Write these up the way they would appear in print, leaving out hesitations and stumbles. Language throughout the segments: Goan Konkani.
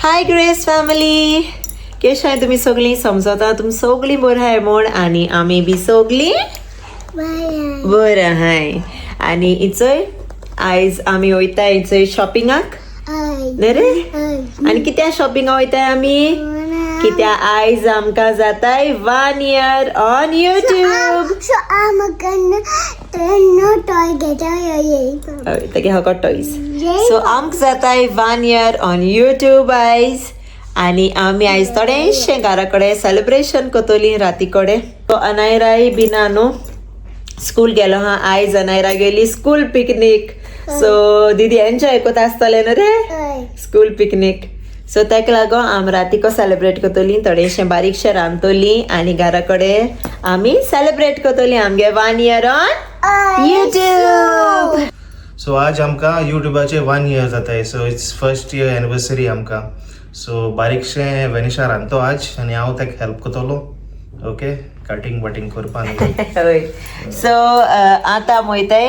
हाय ग्रेस फॅमिली, केश आहाय तुमी सगळीं? समजता तुमी सगळीं बरें आहाय म्हूण आनी आमी बी सगळीं बरें आहाय. आनी इचोय आयज आमी वयता इचोय शॉपिंगाक न्ही रे? आनी कित्या शॉपिंगाक वयताय आमी? कित्या आयज आमकां जाताय 1 year on YouTube. So I'm gonna no toy get out. तेगे हको टॉयज. सो आमकां जाताय 1 year on YouTube आयज आनी आमी आयज थोडेशें घरा कडेन सेलिब्रेशन करतलीं राती कडेन. सो अनायराय बी ना न्हू, स्कूल गेलो हा. आयज अनायरा गेली स्कूल पिकनीक. सो दीदी एन्जॉय करता आसतलें न्हू रे स्कूल पिकनीक. सो ताका लागून आमी रातीको सेलिब्रेट करतलीं, थोडेशें बारीकशें रांदतलीं आनी घरा कडेन आमी सेलिब्रेट करतलीं आमगे 1 year on YouTube. सो आज आमकां युट्यूबाचे 1 year जाताय. So it's first year anniversary आमकां. सो बारीकशें वेनिशा रांदतो आज आनी हांव ताका हेल्प करतलो. ओके, कटिंग बटिंग करपाक. हय, सो आतां आमी वयताय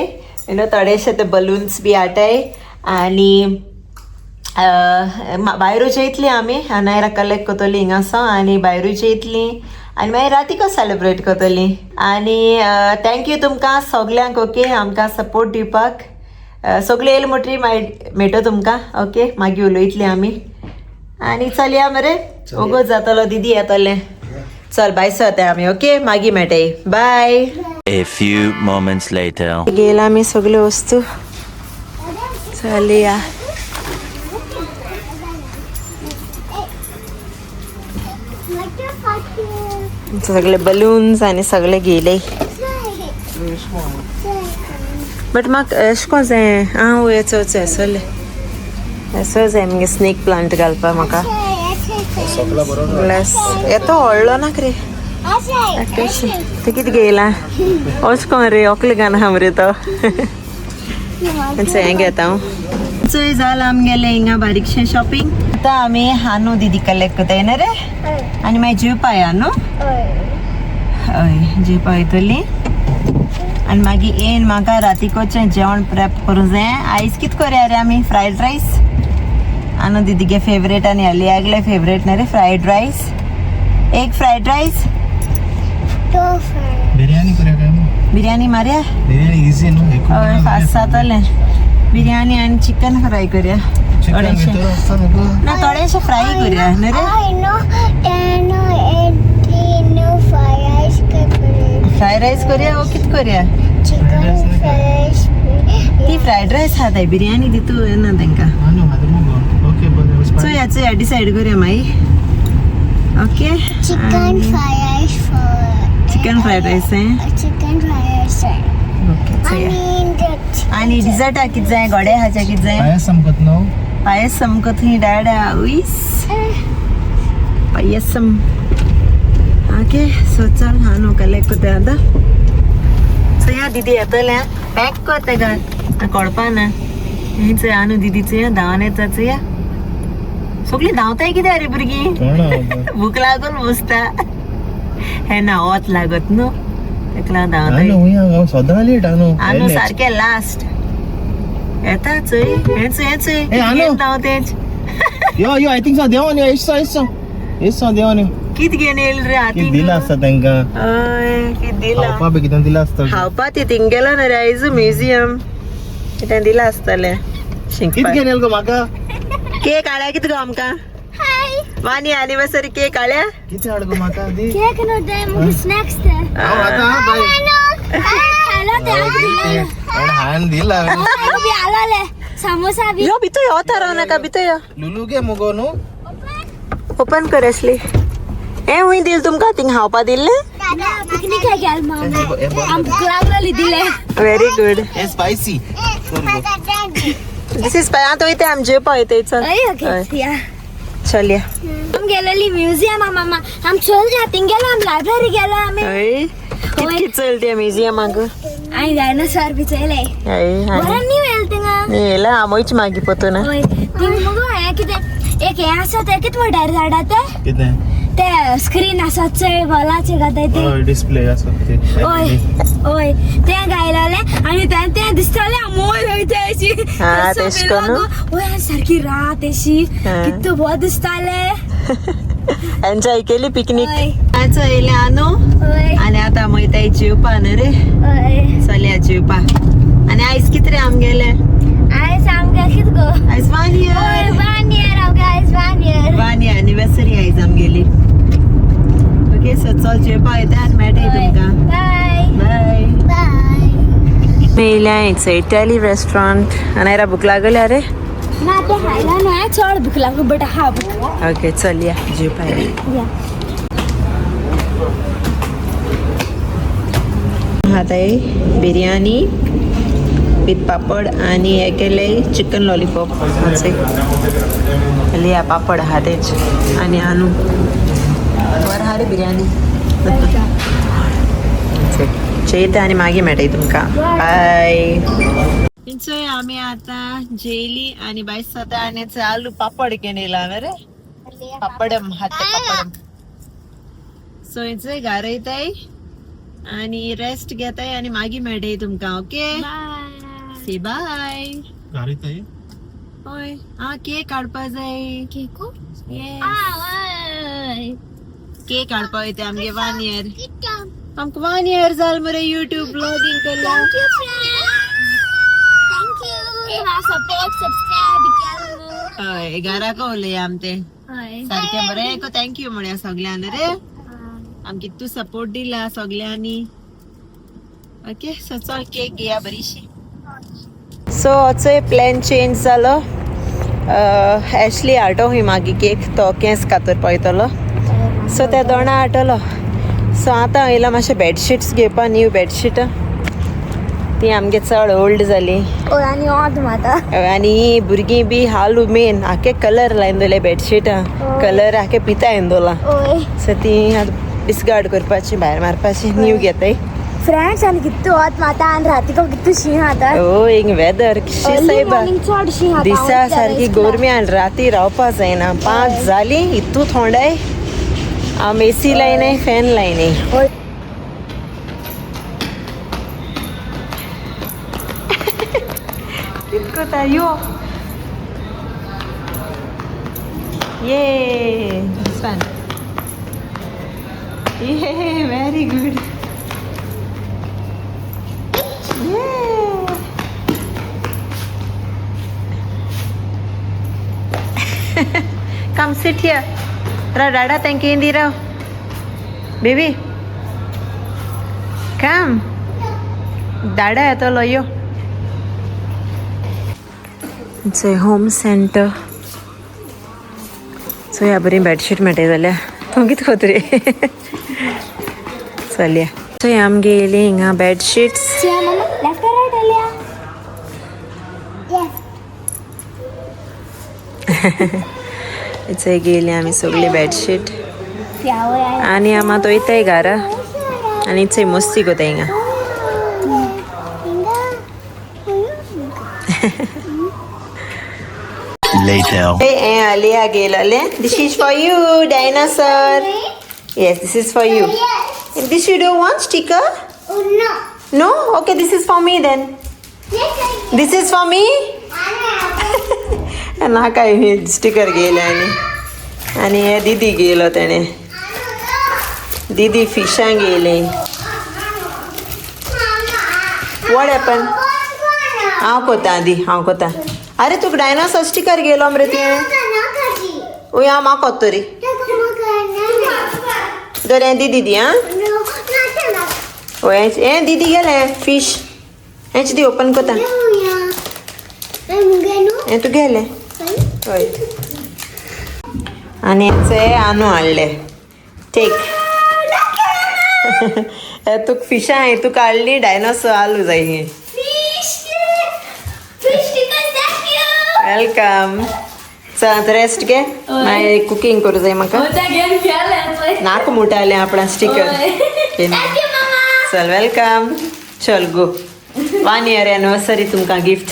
you know थोडेशे ते बलून्स बी हाडटाय आनी भायरूय येतली आमी. अनायरा कलेक्ट करतली हिंगासो आनी भायरूय येतली आनी मागीर रातीको सेलिब्रेट करतली. आनी thank you तुमकां सगल्यांक, ओके, आमकां सपोर्ट दिवपाक. सगळे येयले म्हणटरी मागीर मेळटो तुमकां. ओके, मागीर उलयतली आमी आनी चलया मरे, वोगोत जातलो, दिदी येतलें. चल बाय सर आमी. ओके, मागीर मेळटाय, बाय. A few moments later. गेला आमी सगल्यो वस्तू. चलया. सगळे बलून्स आनी सगळे गेले. बट म्हाका एशें कोन जाय आं वय चोवचो एसोले एसो जाय मगे स्नेक प्लांट घालपा म्हाका. ग्लास येतो व्हडलो नाक रे. तें कितें घेयला अशें कोन रे, ओकले गाना आहा मरे तो. हें घेता हांव. चोय जालां आमगेलें हिंगा बारीकशें शॉपिंग. आतां आमी हानू दिदी कलेक्ट करताय न्हू रे आनी मागीर जेवपा या न्हू. हय, जेवपा वयतली आनी मागीर येन म्हाका रातीकोचें जेवण प्रेप करूं जाय. आयज कितें करया रे आमी? फ्रायड रायस आनू दिदीगे फेवरेट आनी अलियागले फेवरेट न्ही रे फ्रायड रायस. एक फ्रायड रायस, बिर्याणी करया काय? बिर्याणी मारया. बिर्याणी इजी न्हू. हय, फास्ट जातलें. बिर्याणी आनी चिकन फ्राय करया थोडेशें. ना, थोडेशें फ्राय करया न्ही रे. फ्रायड रायस करया वो कितें करया? ती फ्रायड रायस खाताय, बिर्याणी दितू येना तांकां. चोया चोया, डिसायड करया मागीर. Okay, chicken fried rice for chicken fried rice. Chicken fried rice. Okay, चोया. आनी डिजर्टाक कितें जाय? गोडे हाच्या कितें जाय? पायसम करता न्हू. पायसम थंय डाडा उईस पायसम. ओके, सो चल हा न्हू कलेक्ट करता आतां. चोया दिदी येतलें, पॅक कर तेका, कळपा ना. हें चोय आनू दिदी चोया धांवन येता. चोया सगळीं धांवताय कित्याक रे भुरगीं? भूक लागून बसता हे ना, वत लागत न्हू तेका लागून धांवताय. सदां लेट आनू. आनू सारकें लास्ट येता. चोय हें चोय, हें चोय. ए, आनू. धांवतेच. यो यो, I think so देंवन यो, एश एश एश देंवन यो. कित घेवन येयले रे हातीन? कितें दिलां आसता तांकां? हय, कित दिलां? खावपा बी कितें दिलां आसता. खावपा ती थिंग गेलो ना रे आयज म्युझियम, कितें दिलां आसतलें कितें शिकपाक. घेवन येयलो गो म्हाका? केक हाडल्या कितें गो आमकां? वानी एनिवर्सरी केक हाडल्या. कितें हाड गो म्हाका दी? केक न्हू ते, मुगे स्नॅक्स ते. हांव आतां बाय. हांवें दिला. समोसा बी. यो भितर यो, थाराव नाका, भितर यो. लुलू गे मुगो न्हू. ओपन कर असली. हें हुंय दिल तुमकां थिंग खावपा दिल्लें? पिकनीक गेल मामा, आम भूक लागली दिले. Very good. हे स्पायसी. दिस is आतां वयता आमी जेवपा वयता. चल चलया. आम गेलेली म्युझियम मामा, आम चल थिंग गेलो, आम लायब्ररी गेलो आमी. हय, कितकी चल त्या म्युझियमाक. आनी डायनासोर बी चोयले. हय. बरें न्ही येयलें थिंगा. येयला आमोयच मागीर पोतून. हय, थिंग मुगो हें कितें एक हें आसा तें कितें म्हणटा रे झाडा तें? कितें? ते स्क्रीन आसा चोय बॉलाचे घाताय ते. हय, डिस्प्ले आसा ते. ओय ओय, ते गायलेले आनी ते ते दिसताले आमोय वयता अशी. हा, तेश कोन्न? ओय, सारकी रात अशी. हा. कितू बरें दिसताले. एन्जॉय केली पिकनीक. हय. आयचो येयले आनो. ओय. आनी आतां वयताय जेवपा न्हू रे? ओय. चलया जेवपा. आनी आयज कितें रे आमगेलें? आयज आमगे कित गो? आयज वन ओय. इयर. वन इयर आमगे आयज, one year. One year anniversary आयज आमगेली. ओके, सो चल, जेवपा वयता आनी मेळटाय तुमकां. बाय. बाय. बाय. मेल्या. It's Italy restaurant. आनी भूक लागल्या रे. ना, ते खायला न्हय, चड भूक लागू, बट हा भूक. ओके, चल या जेवपा या. खाताय बिरयानी विथ पापड आणि हे केले चिकन लॉलीपॉप. लिया पापड आहा तेच आणि आणू बरं हा रे बिरयानी. जेयता आनी मागीर मेळटाय तुमकां. बाय. इंचोय आमी आतां जेयली आनी भायर जाता आनी आलू पापड घेवन येयला हांवें रे. पापडम हाते पापडम. सो इंचोय घरा येताय आणि रेस्ट घेताय आणि मागीर मेळटाय तुमकां. ओके, से बाय. घरा येताय. हय, आ केक हाडपा जाय. केको? Yes. हय. केक हाडपा वयता. आमगे वन इयर, आमकां वन इयर जाल मरे युट्यूब ब्लॉगिंग केल्या. Thank you friends. Thank you. तुम्हारा सपोर्ट, सब्सक्राइब केलं. हय, घराक उलया आम ते. हय. सारकें बरें thank you म्हणया सगल्यांनी रे. आमकां कितू सपोर्ट दिला सगल्यांनी. ओके, सो चल, केक घेया बरीशी. सो आचोय प्लॅन चेंज जालो. एशली हाडटो खंय मागीर केक, तो केंस कातरपा वयतलो. सो त्या दोणा हाडटलो. सो आतां येयला मातशें बेडशीट्स घेवपा, न्यू बेडशीटां. ती आमगे चड ओल्ड जाली. ओय, आनी ओद माता. आनी भुरगीं बी हालू मेन आखे कलर लायन दोले बेडशीटां, कलर आखे पिता येवन दोला. ओय. सो ती आतां डिसगार्ड करपाची, भायर मारपाची, न्यू घेताय. फ्रेंड्स, आनी कितू ओत माता आनी रातीको कितू शीं आता. ओ, हिंग वेदर शी अर्ली सायबा. मॉर्निंग चड शीं आता. दिसा सारकी गरमी आनी राती रावपा जायना. 5 जाली, इतू थोंडाय. आम एसी लायनाय, फॅन लायनाय. ओय. कित कोता यो? ये this one. ये very good. ये Come sit here. Ra dada thank you Indira. Baby. Come. Dada येतलो यो. It's a home center. So ह्या बरी बेडशीट मेळटा जाल्यार तूं कितें कोत रे? चलया. सो आमगे येयली हिंगा बेडशीट्स. मामा, लेफ्ट राइट आल्या? लेफ्ट. थंय गेली आमी सगळी बेडशीट. फ्लावर. आनी आम आतां वयताय घरा आनी थंय मस्ती कोताय हिंगा. Later. Hey, Alia गेलेले. This is for you, dinosaur. Yes, this is for you. Yes. This you don't want sticker? Oh no. No? Okay, this is for me then. Yes, I This is for me? नाका स्टिकर गेले. आनी आनी हे दिदी गेलो तेणे, दिदी फिशां गेले. What happen? हांव कोता दी, हांव कोता. अरे, तुका डायनासोर स्टिकर गेलो मरे तुवें. ओय, हांव म्हाका कोत्तो रे. धर, हें दिदी दी. आं, ओय, हें दिदी गेलें फिश. हेंच दी, ओपन कोता. हें तूं गेलें. हय, आनी हेचे आनू हाडले. टेक, हे तुका फिशां हें तुका हाडली, डायनासोर आलू जाय ही. Welcome. चल, आतां रेस्ट घे, मागीर कुकींग करूं जाय म्हाका. नाक मुटालें आपणा स्टिकर. चल, welcome. चल, गो. वन इयर एनिवर्सरी तुमकां गिफ्ट.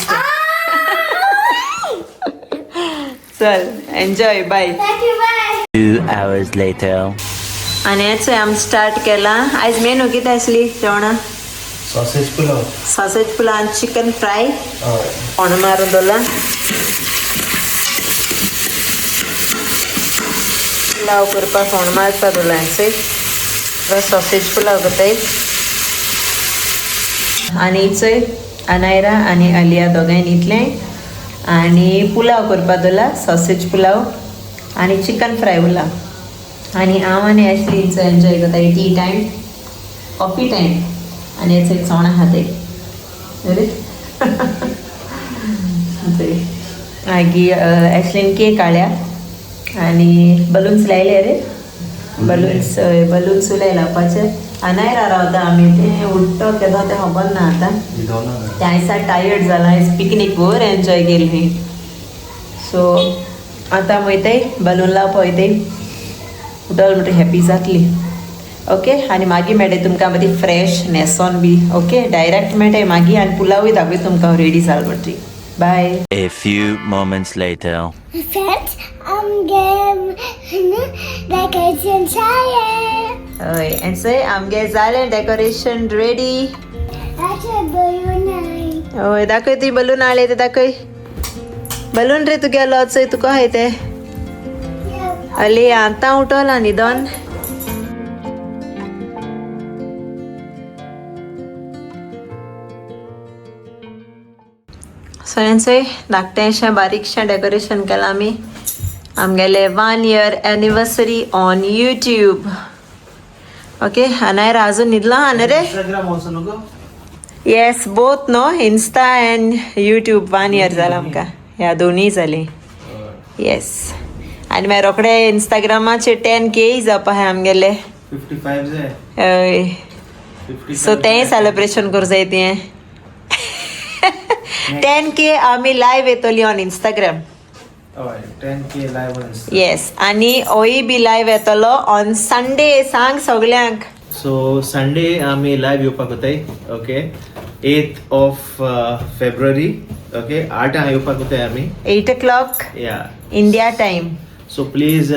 चल, enjoy. Bye. Thank you, bye. 2 hours later. आनी हेच आमी स्टार्ट केला. आयज मेनू कितें आसली जेवणा? सॉसेज पुलाव. सॉसेज पुलाव आनी चिकन फ्राय. हय. फोण मारून दवरला. पुलाव करपाक फोण मारपा दवरला हेंचय. सॉसेज पुलाव करताय. आनी चोय अनायरा आनी अलिया दोगांय न्हितलें आनी पुलाव करपा दवरला, सॉसेज पुलाव आनी चिकन फ्राय उरला. आनी हांव आनी एशली एन्जॉय करता टी टायम, कॉफी टायम. आनी हेचो चोणां आहा ते अरे मागीर एशलीन केक हाडल्या आनी बलून्स लायले रे. बलून्स बलून्स लावपाचे. अनायरा रावता आमी तें उठ्ठो केदो तें खबर ना आतां. तें आयज टायर्ड जालां. आयज पिकनीक भोर एन्जॉय केली. सो आतां वयताय बलून लावपा वयताय. उठल म्हणटा हॅपी जातली. ओके, आनी मागीर मेळटा तुमकां बरी फ्रेश न्हेसोन बी. ओके, डायरेक्ट मेळटाय मागीर. आनी पुलावूय दाखय तुमकां रेडी जाल म्हणटी. बाय. A few moments later. Friends, आमगे डेकोरेशन जालें. हय, एन्सय आमगे जालें डेकोरेशन रेडी. हय, दाखय ती बलून हाडले ते दाखय. बलून रे तुगेलो चोय तुका आहाय ते. अली आतां उठोला न्हिदोन. सो हेंचय धाकटेंशें बारीकशें डेकोरेशन केलां आमी आमगेले 1 year anniversary on YouTube. Okay, Anayra अजून न्हिदलां आहा न्ही रे? Instagram also नको? येस, बोथ न्हू, इन्स्टा एंड यूट्यूब 1 इयर जाला आमकां. ह्या दोनूय जालीं. येस, आनी मागीर रोखडे इंस्टाग्रामाचेर 10K जावपा आहाय आमगेले. 55 जाय. हय. 55. सो तेंय सेलिब्रेशन करूं जाय तें. 10K आमी लायव येतली ऑन इंस्टाग्राम. हय, 10K live on. Yes, आनी ओय बी लायव येतलो ऑन संडे. सांग सगल्यांक. सो संडे आमी लायव येवपाक वताय. Okay, 8 of February. ओके, 8 येवपाक वताय आमी. 8 o'clock या इंडिया टायम. सो प्लीज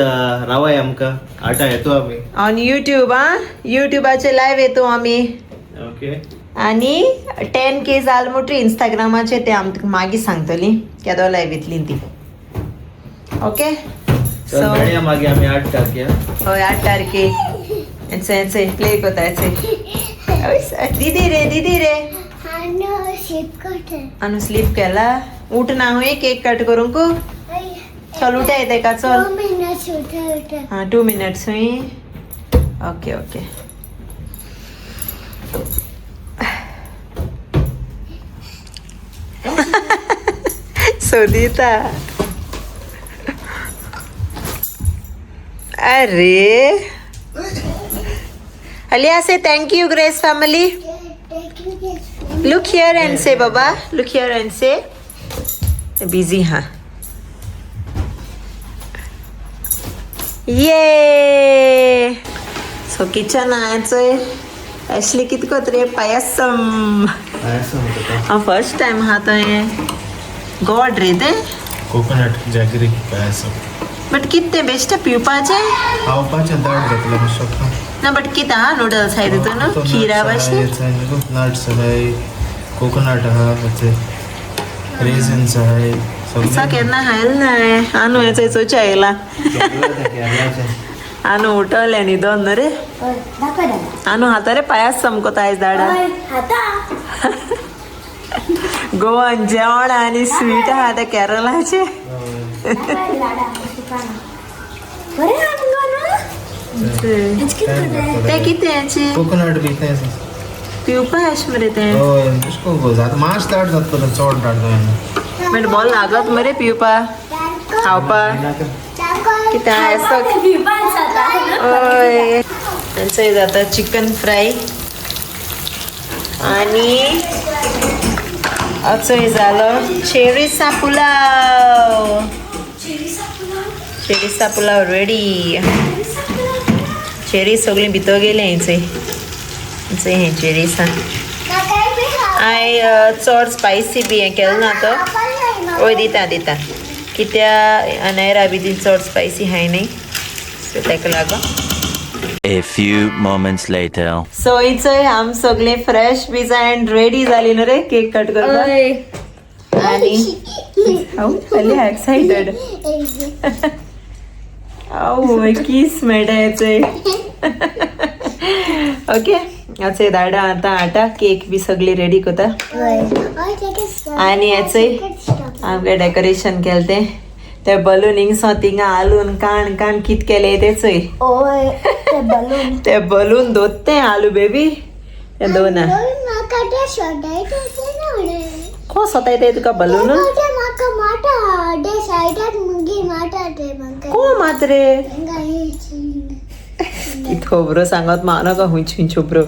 रावाय आमकां. 8 येतो आमी. On YouTube. आ, युट्यूबाचेर लायव येतो आमी. ओके. आनी 10K जाल म्हणटरी इंस्टाग्रामाचेर ते आमकां मागीर सांगतली केदो लायव येतली ती. ओके, सो मेळया मागीर आमी 8 तारखेर. हय, 8 तारखे. हेंचे हेंचे प्ले करता हेंचे. दीदी रे, दीदी रे. आनु स्लीप केला. उठ ना हुंय केक कट करूंक. चल उठाय तेका चल. हां, 2 मिनट्स हुंय. Okay okay. सोदिता. अरे Aliya, say thank you Grace family. Look here and say Baba, look here and say. Busy. हाँ, ये सो किचन आयचोय. एशली कित कोत रे? पायसम. हांव फर्स्ट टायम आहा तो. गोड रे ते. Coconut jaggery payasam. बट कित तें बेश्टें पिवपाचें? खावपाचें दाट जातलें मातशें. ना, बट कित आहा? नुडल्स आहाय तितून न्हू, खिरा भाशेन. नट्स आहाय, कोकोनट आहा, रेझन्स आहाय. असो केन्ना खायल ना हांवें. आनू हेचो चोवचे आयला. आनू उठलें न्हिदोन न्हू रे. आनू हाता रे पायास समकोता आयज दाडा. गोवन जेवण आनी स्वीट आहा ते केरलाचे. ते कितें? कोकोनट बी तें. पिवपा अशें मरे तें. हय, तशें जाता मातशें दाट जाता, चड दाट जायना. बट बोल लागत मरे पिवपा खावपा कितें असो. हय, आमचें जाता चिकन फ्राय. आनी असोय जालो चेरीसा पुलाव. चेरीसा पुलाव रेडी. चेरी सगळीं भितर गेली हेंचे हेंचे हें चेरीसा. हांवें चड स्पायसी बी हें केलें ना तो. हय, दिता दिता. कित्या अनायरा बी ती चड स्पायसी हाय न्ही. ताका लागून. A few moments later. So इचय आम सगळे फ्रेश बी जायन रेडी जाली न्हू रे केक कट करपाक. आणि हांव एक्सायटेड. हांव कीस मेळटा याचय. ओके, असे दाडा आता आटा केक बी सगळी रेडी करता. आणि याचय आमगे डेकोरेशन केलं ते ते बलून हिंगसो थिंगा हालून काण काण कित केले ते चोय. ते बलून ते बलून दोत्ते आलू बेबी ते दोन को सोताय ते तुका बलून को मात रे कित खबरो सांगत म्हाका नाका खंयची खंयच्यो खबरो.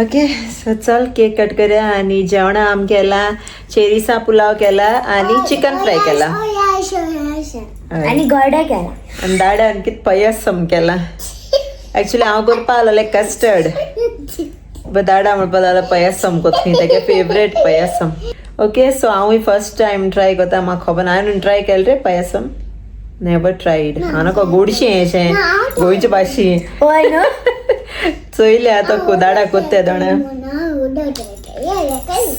ओके, सो चल केक कट करया. आनी जेवणा आम केला चेरीसा पुलाव केला आणि चिकन फ्राय केला आणि गोडा केला आनी दाड्यान कित पयसम केला. एक्चुअली हांव करपा आलोलें कस्टर्ड, बट दाडा म्हणपा लागलो पयसम कोत तेगे फेवरेट पयसम. ओके, सो हांवूय फर्स्ट टायम ट्राय करता. म्हाका खबर ना, हांवें ट्राय केलें रे पयसम, नेवर ट्रायड. हांव नाका गोडशें अशें गोंयचे भाशी हय न्हू. चोयले आतां कुदाडा कोत्ते दोणे.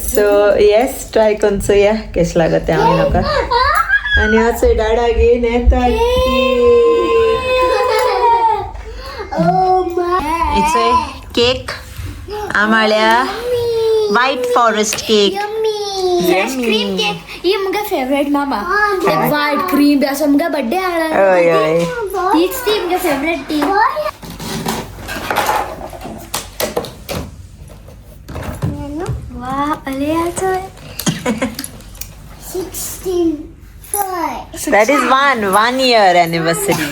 सो येस, ट्राय करून चोया केशें लागत तें हांव नाका. आनी हांव चोय डाडा घेवन येता. इचोय केक आमाळ्या white forest cake. Fresh cream cake ही मुगे फेवरेट मामा. व्हायट क्रीम बी आसा मुगे बर्थडे आला. हय हय. तीच ती मुगे फेवरेट ती. वा अले आचोय. That is one year anniversary.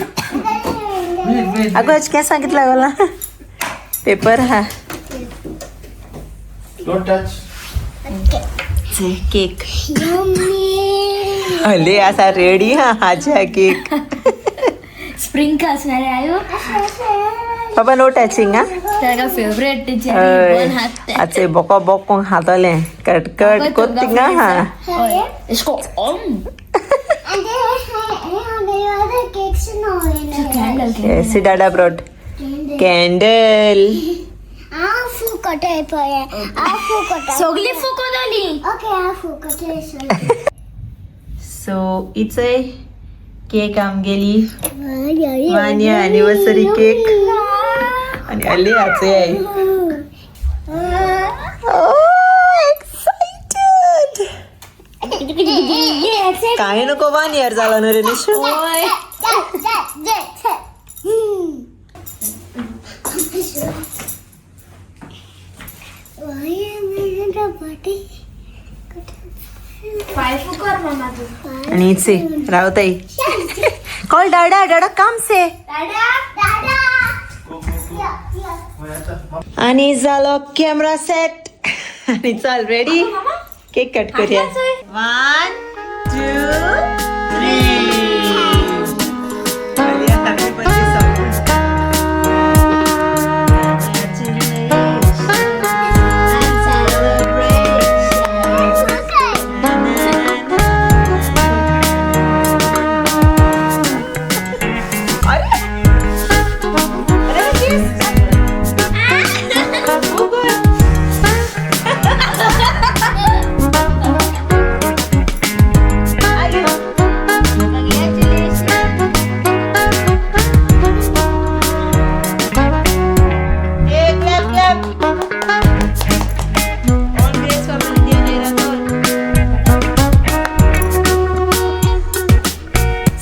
अगं आज काय सांगितलं मला पेपर हा. Don't touch. Cake अले असा रेडी हा हाच्या केक. स्प्रिंकल्स रे आयो. बाबा नो टचिंग हा. ताका फेवरेट ती. हय, आचे बोको बोको खातले कट कट कोत्तिंगा हा. इसको Om Yes, Dada brought candle. सगळी फुकवली. सो इचय केक आमगेली 1 year anniversary cake. आणि अली आचे आहे. एक्सायटेड काय नको 1 इयर झाला ना रे निशू. आणि इचे रावताई कॉल डाडा डाडा काम से. आणि झालो कॅमेरा सेट आणि चल रेडी केक कट करूया. 1 2 3.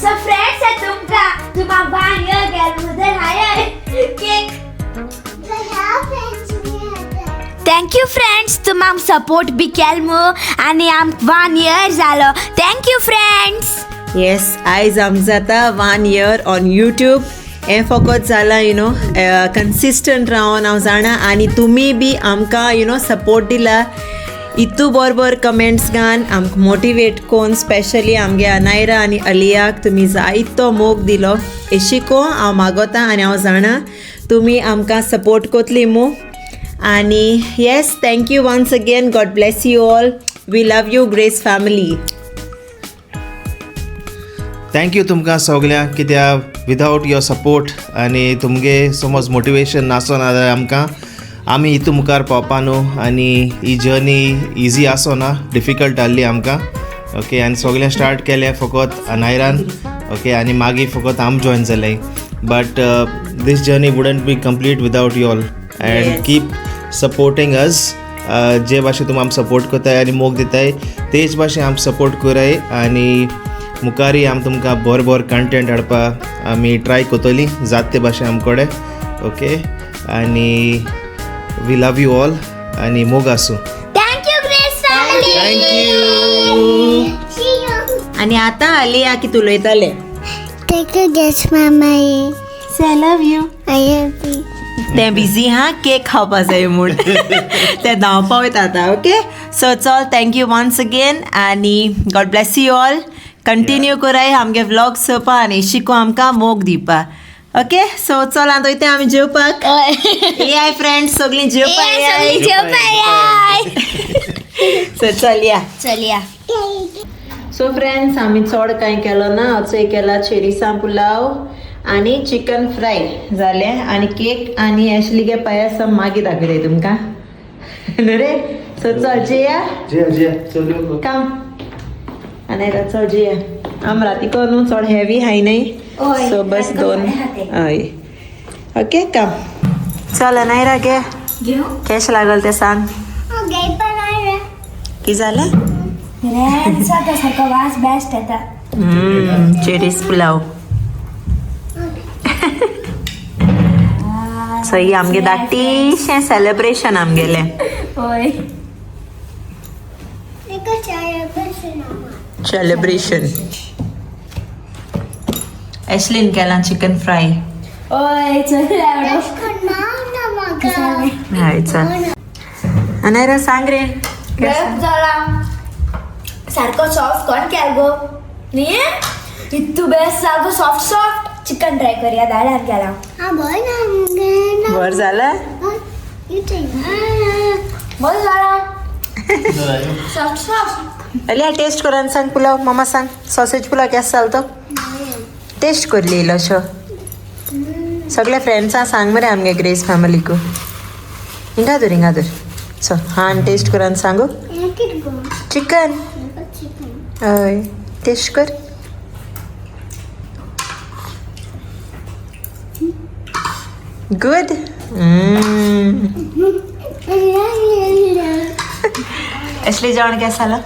So friends, तुमका तुम्हा 1 year गेल हाय केक. Thank you friends, तुम सपोर्ट बी केल मू आनी आम 1 इयर जालो. Thank you friends. Yes, आयज आमकां जाता 1 इयर ऑन यूट्यूब. हें फकत जालां you know consistent रावन हांव जाणा. आनी तुमी बी आमकां you know support दिला इतू बरोबर कमेंट्स घान आमकां मोटिवेट कोन स्पेशली आमगे अनायरा आनी अलियाक तुमी जायतो मोग दिलो. एशिको हांव मागोता आनी हांव जाणा तुमी आमकां सपोर्ट कोतली मू. आनी yes, thank you once again. God bless you all. We love you Grace family. Thank you तुमकां सगल्यांक, कित्याक विदावट your support आनी तुमगे समज मोटिवेशन नासना जाल्यार आमकां आमी हितू मुखार पावपा न्हू. आनी ही जर्नी इजी आसना, डिफिकल्ट आहली आमकां. ओके, आनी सगळें स्टार्ट केलें फकत अनायरान. ओके, आनी मागीर फकत आम जॉयन जाले, but this journey wouldn't be complete without you all and keep supporting us. जे भाशेन तुमी आमकां सपोर्ट करताय आनी मोग दिताय, तेच भाशेन आमकां सपोर्ट कराय आनी मुखारय आमी तुमकां बरें बरें कंटेंट हाडपाक आमी ट्राय करतली जात ते भाशेन आम कडेन. ओके, आनी we love you all आनी मोग आसूं. Thank you, Grace family. Thank you. See you. आनी आतां आलिया कितें उलयतालें? Thank you, Grace family. I love you. I love you. तें बिजी हा, केक खावपा जाय म्हूण तें धांवपा वयता आतां. ओके, सो चल, thank you once again आनी God bless you all. Continue कराय आमगे व्लॉग चोवपा आनी शिको आमकां मोग दिवपा. ओके, सो चल, आतां वयता आमी जेवपाक. ए I friends, सगळीं जेवपा. सगळीं जेवपा. सो चल या. चलया. सो फ्रेंड्स, आमी चड कांय केलो ना. असो केला चेरीसां पुलाव आनी चिकन फ्राय जालें आनी केक आनी एशली गे पायासम मागीर दाखयता तुमकां. न्हू रे? सो चल जेया. जे जे चल. काम आनी चल जेया. आम राती न्हू चड हेवी हाय न्हय. हय, सो बस सारको दोन. थोडे खाते. हय, ओके, काम चल. अनायरा गे. घेऊ. केश लागल ते सांग. Okay, bye. की जालें? सारको वास बेस्ट येता. चेरीस पुलाव. सो ही आमगे धाकटीशें सेलिब्रेशन आमगेलें. होय. सेलिब्रेशन. एशलीन केलां चिकन फ्राय. होय, चल. हय, चल. अनायरा, सांग रे. बेस्ट जाला. सारको सॉफ्ट कोण केल गो न्ही इतू बेस्ट, सारको सॉफ्ट सॉफ्ट. चिकन ट्राय करूया, दाडार केला. बर झालं. बरं जाला, सॉफ्ट सॉफ्ट. अलिया, टेस्ट कर आणि सांग पुलाव. मामा, सांग, सॉसेज पुलाव केस चालतो? टेस्ट करली इल्लोसो. सगळ्या फ्रेंड्सां सांग मरे आमगे ग्रेस फॅमिलीकू. हिंगा धर, हिंगा धर. सो हा, टेस्ट कर आणि सांगू. चिकन, हय, टेस्ट कर. गुड. असली जेवण केस जालां?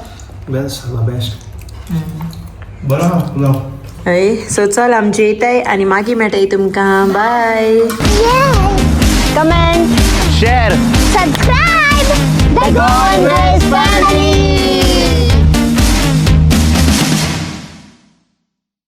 बेस्ट, बेस्ट, बरो आहा पुलाव. हय, सो चल, आमी जेयताय आनी मागीर मेळटाय तुमकां. बाय. Comment, share, subscribe the Golden Family.